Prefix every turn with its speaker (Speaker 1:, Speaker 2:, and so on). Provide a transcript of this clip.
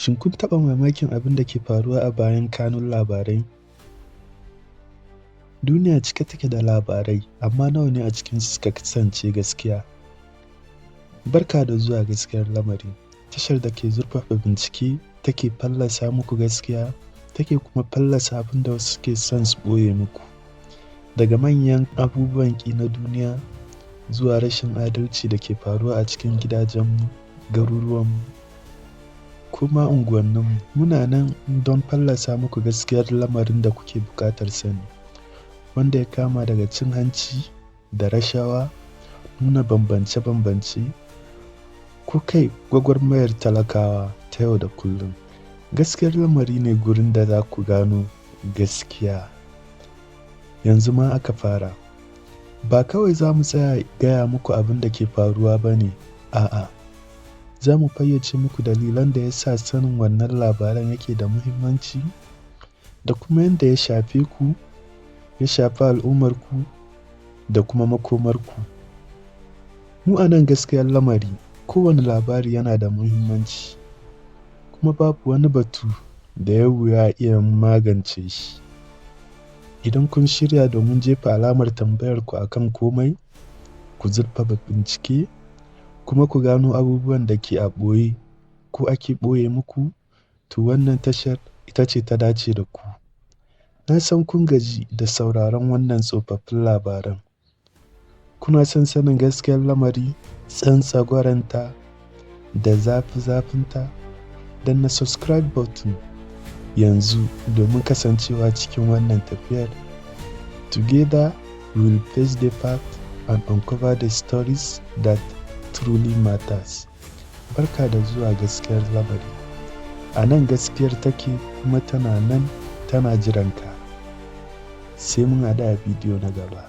Speaker 1: Shin kun taɓa mamakin abin da ke faruwa a bayan kanun labarai? Duniya cike take da labarai, amma nawa ne a cikinsu suka kasance gaskiya? Barka da zuwa Gaskiyar Lamari, tashar da ke zurfafa bincike, take fallasa muku gaskiya, take kuma fallasa abin da wasu suke son su ɓoye muku. Daga manyan abubuwan ƙi na duniya zuwa rashin adalci da ke faruwa a cikin gidajenmu, garuruwanmu, ko ma unguwanninmu, muna nan don fallasa muku gaskiyar lamarin da kuke buƙatar sani, wanda ya kama daga cin hanci da rashawa, nuna bambance-bambance, ko kai gwagwarmayar talakawa ta yau da kullum. Gaskiyar Lamari ne gurin da za ku gano gaskiya. Yanzu ma aka fara. Ba kawai za mu tsaya gaya muku abin da ke faruwa ba ne, a'a. Za mu fayyace muku dalilan da ya sa sanin wannan labaran yake da muhimmanci, da kuma yadda ya shafe ku, ya shafi al'ummarku da kuma makomarku. Mu a nan Gaskiyar Lamari, kowane labari yana da muhimmanci, kuma babu wani batu da ya wuya a iya magance shi. Idan kun shirya domin jefa alamar tambayarku a kan komai, ku zurfafa bincike, kuma ku gano abubuwan da ke a ɓoye ko ake ɓoye muku, to wannan tashar ita ce ta dace da ku. Na san kun gaji da sauraron wannan tsofaffin labaran. Kuna son sanin gaskiyar lamari, tsantsagwaranta da zafi-zafinta? Danna subscribe button yanzu domin kasancewa cikin wannan tafiyar. Together, we will face the fact and uncover the stories that truly matters. Barka da zuwa Gaskiyar Lamari. A nan gaskiyar take, kuma tana nan tana jiranka. Sai mun haɗu a bidiyo na gaba.